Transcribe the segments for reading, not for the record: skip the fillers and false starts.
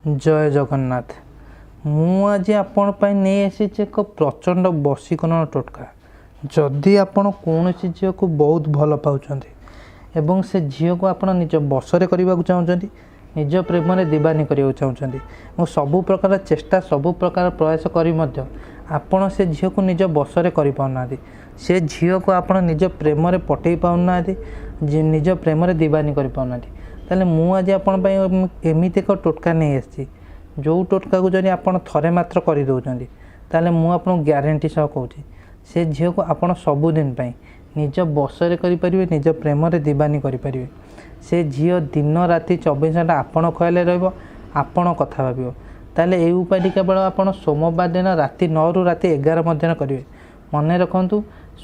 ଜୟ ଜଗନ୍ନାଥ। ମୁଁ ଆଜି ଆପଣ ପାଇଁ ନେଇ ଆସିଛି ଏକ ପ୍ରଚଣ୍ଡ ବଶୀକରଣ ଟୋଟକା। ଯଦି ଆପଣ କୌଣସି ଝିଅକୁ ବହୁତ ଭଲ ପାଉଛନ୍ତି ଏବଂ ସେ ଝିଅକୁ ଆପଣ ନିଜ ବଶରେ କରିବାକୁ ଚାହୁଁଛନ୍ତି, ନିଜ ପ୍ରେମରେ ଦିବାନୀ କରିବାକୁ ଚାହୁଁଛନ୍ତି ଏବଂ ସବୁ ପ୍ରକାର ଚେଷ୍ଟା, ସବୁ ପ୍ରକାର ପ୍ରୟାସ କରି ମଧ୍ୟ ଆପଣ ସେ ଝିଅକୁ ନିଜ ବଶରେ କରିପାରୁନାହାନ୍ତି, ସେ ଝିଅକୁ ଆପଣ ନିଜ ପ୍ରେମରେ ପଟେଇ ପାରୁନାହାନ୍ତି, ନିଜ ପ୍ରେମରେ ଦିବାନୀ କରିପାରୁନାହାନ୍ତି, ତାହେଲେ ମୁଁ ଆଜି ଆପଣଙ୍କ ପାଇଁ ଏମିତି ଏକ ଟୋଟକା ନେଇ ଆସିଛି, ଯେଉଁ ଟୋଟକାକୁ ଯଦି ଆପଣ ଥରେ ମାତ୍ର କରିଦେଉଛନ୍ତି, ତାହେଲେ ମୁଁ ଆପଣଙ୍କୁ ଗ୍ୟାରେଣ୍ଟି ସହ କହୁଛି ସେ ଝିଅକୁ ଆପଣ ସବୁଦିନ ପାଇଁ ନିଜ ବଶରେ କରିପାରିବେ, ନିଜ ପ୍ରେମରେ ଦିବାନୀ କରିପାରିବେ। ସେ ଝିଅ ଦିନ ରାତି 24 ଘଣ୍ଟା ଆପଣ ଖୟାଲରେ ରହିବ, ଆପଣ କଥା ଭାବିବ। ତାହେଲେ ଏଇ ଉପାୟଟି କେବଳ ଆପଣ ସୋମବାର ଦିନ ରାତି 9ରୁ ରାତି 11 ମଧ୍ୟରେ କରିବେ। ମନେ ରଖନ୍ତୁ,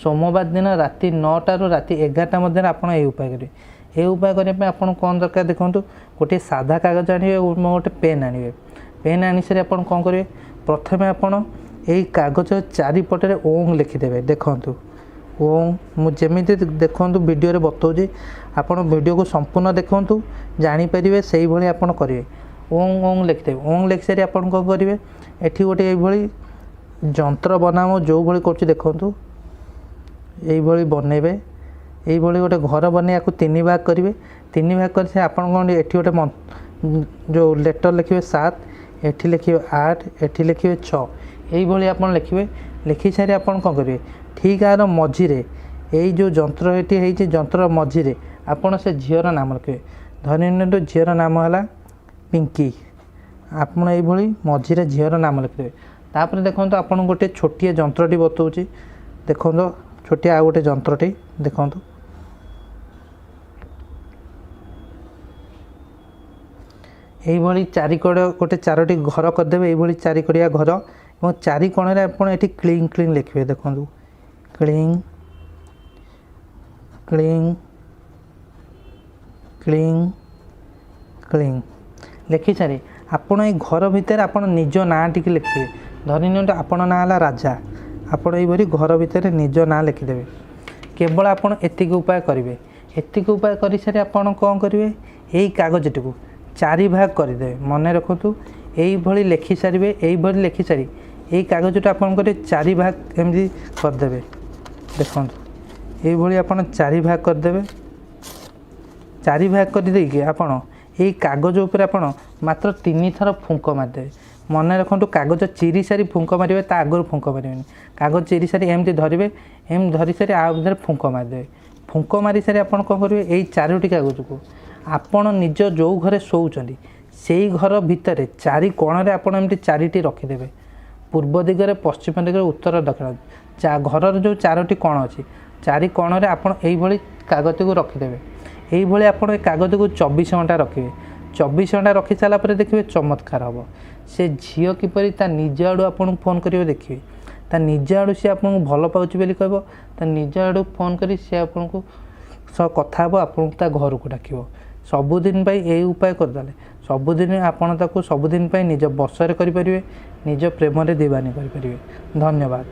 ସୋମବାର ଦିନ ରାତି 9ଟାରୁ ରାତି 11ଟା ମଧ୍ୟରେ ଆପଣ ଏଇ ଉପାୟ କରିବେ। ଏହି ଉପାୟ କରିବା ପାଇଁ ଆପଣଙ୍କୁ କ'ଣ ଦରକାର ଦେଖନ୍ତୁ, ଗୋଟିଏ ସାଧା କାଗଜ ଆଣିବେ ଏବଂ ଗୋଟେ ପେନ୍ ଆଣିବେ। ପେନ୍ ଆଣି ସାରି ଆପଣ କ'ଣ କରିବେ, ପ୍ରଥମେ ଆପଣ ଏଇ କାଗଜ ଚାରିପଟରେ ଓଁ ଲେଖିଦେବେ। ଦେଖନ୍ତୁ ଓଁ, ମୁଁ ଯେମିତି ଦେଖନ୍ତୁ ଭିଡ଼ିଓରେ ବତାଉଛି, ଆପଣ ଭିଡ଼ିଓକୁ ସମ୍ପୂର୍ଣ୍ଣ ଦେଖନ୍ତୁ, ଜାଣିପାରିବେ, ସେଇଭଳି ଆପଣ କରିବେ। ଓଁ ଓଁ ଲେଖିଦେବେ। ଓଁ ଲେଖି ସାରି ଆପଣ କ'ଣ କରିବେ, ଏଠି ଗୋଟେ ଏଇଭଳି ଯନ୍ତ୍ର ବନାମ ଯେଉଁଭଳି କରୁଛି ଦେଖନ୍ତୁ, ଏଇଭଳି ବନେଇବେ। ଏଇଭଳି ଗୋଟେ ଘର ବନେଇବାକୁ 3 ଭାଗ କରିବେ। 3 ଭାଗ କରି ସାରି ଆପଣ କ'ଣ ଏଠି ଗୋଟେ ଯେଉଁ ଲେଟର୍ ଲେଖିବେ 7, ଏଠି ଲେଖିବେ 8, ଏଠି ଲେଖିବେ 6, ଏଇଭଳି ଆପଣ ଲେଖିବେ। ଲେଖି ସାରି ଆପଣ କ'ଣ କରିବେ, ଠିକ୍ ଆର ମଝିରେ ଏଇ ଯେଉଁ ଯନ୍ତ୍ର ଏଠି ହେଇଛି, ଯନ୍ତ୍ର ମଝିରେ ଆପଣ ସେ ଝିଅର ନାମ ଲେଖିବେ। ଧରି ନିଅନ୍ତୁ ଝିଅର ନାମ ହେଲା ପିଙ୍କି, ଆପଣ ଏଇଭଳି ମଝିରେ ଝିଅର ନାମ ଲେଖିଦେବେ। ତାପରେ ଦେଖନ୍ତୁ ଆପଣଙ୍କୁ ଗୋଟେ ଛୋଟିଆ ଯନ୍ତ୍ରଟି ବତାଉଛି, ଦେଖନ୍ତୁ ଛୋଟିଆ ଆଉ ଗୋଟେ ଯନ୍ତ୍ରଟି ଦେଖନ୍ତୁ। ଏଇଭଳି ଚାରିକଡ଼ ଗୋଟେ ଚାରୋଟି ଘର କରିଦେବେ, ଏଇଭଳି ଚାରିକଡ଼ିଆ ଘର, ଏବଂ ଚାରି କୋଣରେ ଆପଣ ଏଠି କ୍ଲିଂ କ୍ଲିଂ ଲେଖିବେ। ଦେଖନ୍ତୁ କ୍ଲିଂ କ୍ଲିଂ କ୍ଲିଂ କ୍ଲିଂ ଲେଖିସାରି ଆପଣ ଏଇ ଘର ଭିତରେ ଆପଣ ନିଜ ନାଁ ଟିକେ ଲେଖିବେ। ଧରି ନିଅନ୍ତୁ ଆପଣ ନାଁ ହେଲା ରାଜା, ଆପଣ ଏଇଭଳି ଘର ଭିତରେ ନିଜ ନାଁ ଲେଖିଦେବେ। କେବଳ ଆପଣ ଏତିକି ଉପାୟ କରିବେ। ଏତିକି ଉପାୟ କରିସାରି ଆପଣ କ'ଣ କରିବେ, ଏଇ କାଗଜଟିକୁ 4 ଭାଗ କରିଦେବେ। ମନେ ରଖନ୍ତୁ ଏଇଭଳି ଲେଖିସାରିବେ, ଏଇଭଳି ଲେଖିସାରି ଏଇ କାଗଜଟା ଆପଣଙ୍କର 4 ଭାଗ ଏମିତି କରିଦେବେ। ଦେଖନ୍ତୁ ଏଇଭଳି ଆପଣ 4 ଭାଗ କରିଦେବେ। 4 ଭାଗ କରିଦେଇକି ଆପଣ ଏଇ କାଗଜ ଉପରେ ଆପଣ ମାତ୍ର 3 ଥର ଫୁଙ୍କ ମାରିଦେବେ। ମନେ ରଖନ୍ତୁ କାଗଜ ଚିରି ସାରି ଫୁଙ୍କ ମାରିବେ, ତା ଆଗରୁ ଫୁଙ୍କ ମାରିବେନି। କାଗଜ ଚିରି ସାରି ଏମିତି ଧରିବେ, ଏମିତି ଧରି ସାରି ଆଉ ଭିତରେ ଫୁଙ୍କ ମାରିଦେବେ। ଫୁଙ୍କ ମାରି ସାରି ଆପଣ କ'ଣ କରିବେ, ଏଇ 4ଟି କାଗଜକୁ ଆପଣ ନିଜ ଯେଉଁ ଘରେ ଶୋଉଛନ୍ତି ସେଇ ଘର ଭିତରେ 4 କୋଣରେ ଆପଣ ଏମିତି 4ଟି ରଖିଦେବେ। ପୂର୍ବ ଦିଗରେ, ପଶ୍ଚିମ ଦିଗରେ, ଉତ୍ତର, ଦକ୍ଷିଣ। ଘରର ଯେଉଁ 4ଟି କୋଣ ଅଛି, 4 କୋଣରେ ଆପଣ ଏଇଭଳି କାଗଜକୁ ରଖିଦେବେ। ଏଇଭଳି ଆପଣ ଏ କାଗଜକୁ 24 ଘଣ୍ଟା ରଖିବେ। 24 ଘଣ୍ଟା ରଖି ସାରିଲା ପରେ ଦେଖିବେ ଚମତ୍କାର ହେବ। ସେ ଝିଅ କିପରି ତା ନିଜ ଆଡ଼ୁ ଆପଣଙ୍କୁ ଫୋନ୍ କରିବ ଦେଖିବେ। ତା ନିଜ ଆଡ଼ୁ ସେ ଆପଣଙ୍କୁ ଭଲ ପାଉଛି ବୋଲି କହିବ, ତା ନିଜ ଆଡ଼ୁ ଫୋନ୍ କରି ସେ ଆପଣଙ୍କୁ ସହ କଥା ହେବ, ଆପଣଙ୍କୁ ତା ଘରକୁ ଡାକିବ। ସବୁଦିନ ପାଇଁ ଏଇ ଉପାୟ କରିଦେଲେ ସବୁଦିନ ଆପଣ ତାକୁ ସବୁଦିନ ପାଇଁ ନିଜ ବଶରେ କରିପାରିବେ, ନିଜ ପ୍ରେମରେ ଦିବାନୀ କରିପାରିବେ। ଧନ୍ୟବାଦ।